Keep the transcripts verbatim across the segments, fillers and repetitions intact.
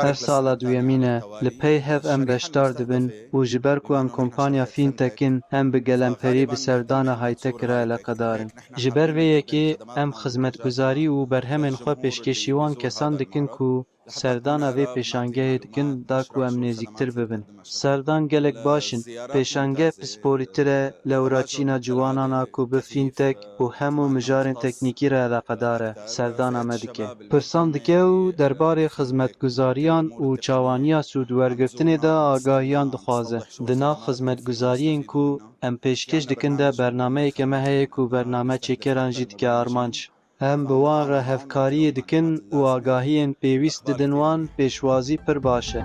Ev sala duyemîn e li pey hev em beşdar dibin û ji ber ku em kompanya fintech in, em bi gelemperî bi serdana high-tech re eleqedar in. Ji ber vê yekê em xizmetguzarî û berhemên xwe pêşkêşî wan kesan dikin ku serdana vê pêşangehê dikin da ku em nêzîktir bibin. Serdan gelek baş in. Pêşangeh pisporîtir e, lewra çîna ciwanan a ku bi fintech û hemû mijarên teknîkî re eleqedar e, serdana me dike. Pirsan dike û derbarê xizmetguzariyan û çawaniya sûdwergirtinê de agahiyan dixwaze. Di nav xizmetguzariyên ku em pêşkêş dikin de bernameyeke me heye ku bername çêkeran jî dike armanc. Em bi wan re hevkariyê dikin û agahiyên pêwîst didin wan, pêşwazî pir baş e.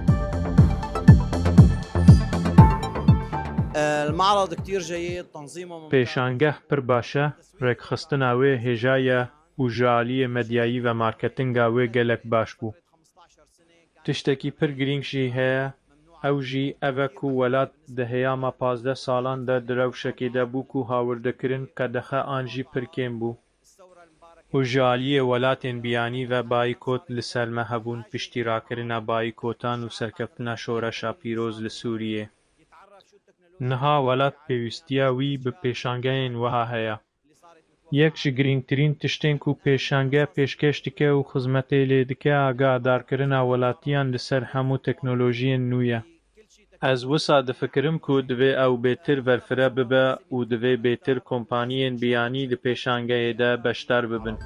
المعرض كتير جيد، تنظيمه ممتاز. Pêşangeh pir baş e, rêkxistina wê hêja ye û ji aliyê medyayî ve marketinga wê gelek baş bû. Tiştekî pir girîng jî heye, ew jî ev e ku welat di heyama pazdeh salan de di rewşekê de bû ku hawirdekirin qedexe an jî pir kêm bû. û ji aliyê welatên biyanî ve bayîkot li ser me hebûn piştî rakirina bayîkotan û serkeftina şoreşa pîroz li Sûriyê. Niha welat pêwîstiya wî bi pêşangehên wiha heye. Yek ji girîngtirîn tiştên ku pêşange pêşkêş dike û xizmetê lê dike agadarkirina welatiyan li ser hemû teknolojiyên nû ye. Ez wisa difikirim ku divê ew bêtir verfire bibe û divê bêtir kompaniyên biyanî di pêşangehê de beşdar bibin.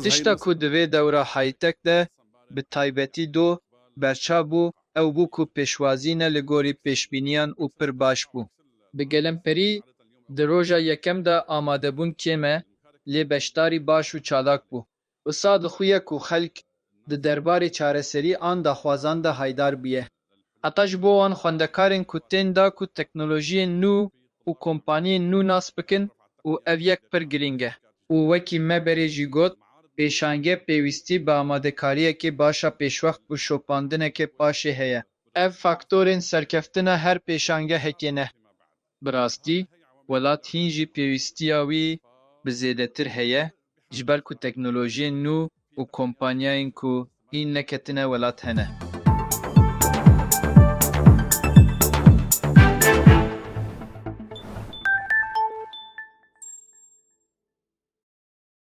Tişta ku di vê dewra high-tech de bi taybetî do berçav bû, ew bû ku pêşwazî ne li gorî pêşbîniyan û pir baş bû. Bi gelemperî di roja yekem de amadebûn kêm e, lê beşdarî baş û çalak bû. Wisa dixuye ku xelk di derbarê çareserî an daxwazan de haydar bûye. Heta ji bo wan xwendekarên ku tên da ku teknolojiyên nû û kompaniyên nû nas bikin û ev yek pir girîng e. Û wekî me berê jî got, pêşange pêwîstî bi amadekariyekê baş a pêşwext û şopandineke paşê heye. Ev faktorên serkeftina her pêşangehekê ne. Bi rastî, welat hîn jî pêwîstiya wî bi zêdetir heye, ji ber ku teknolojiyên nû û kompanyayên ku hîn neketine welat hene.